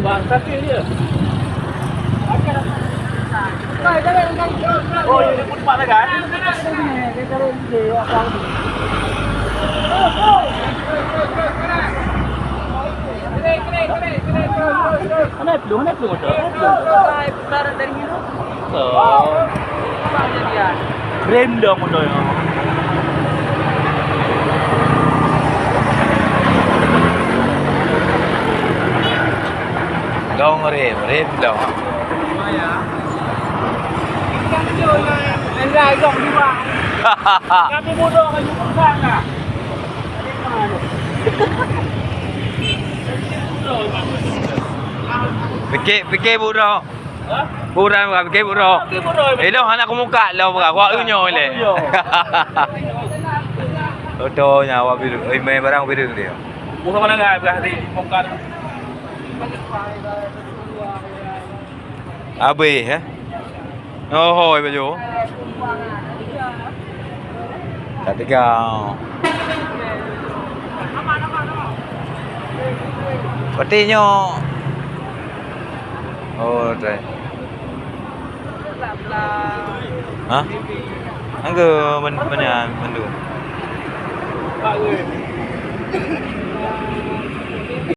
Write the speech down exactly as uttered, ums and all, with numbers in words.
Bang, sakit dia. Oh, ini pun tempat lagan. Mana belum, mana belum ada. Oh. Rem dah motor ni. Dong rem, rem dong. Kami bodoh kan, Pikir, pikir bodoh. Hah? Bukan, bukan, pikir bodoh. Pikir bodoh. Elok anak kumuka lo, bukan. Wak unyo le. Unyo. Foto nya, wak biru. Eh, main barang biru dia. Bukan mana ngai, bukan di muka. Habis, eh? Oh, hoi baju. Tak tegang. Berarti nyo. Oh, dah. Hah? Angka ben-, banyak bantu.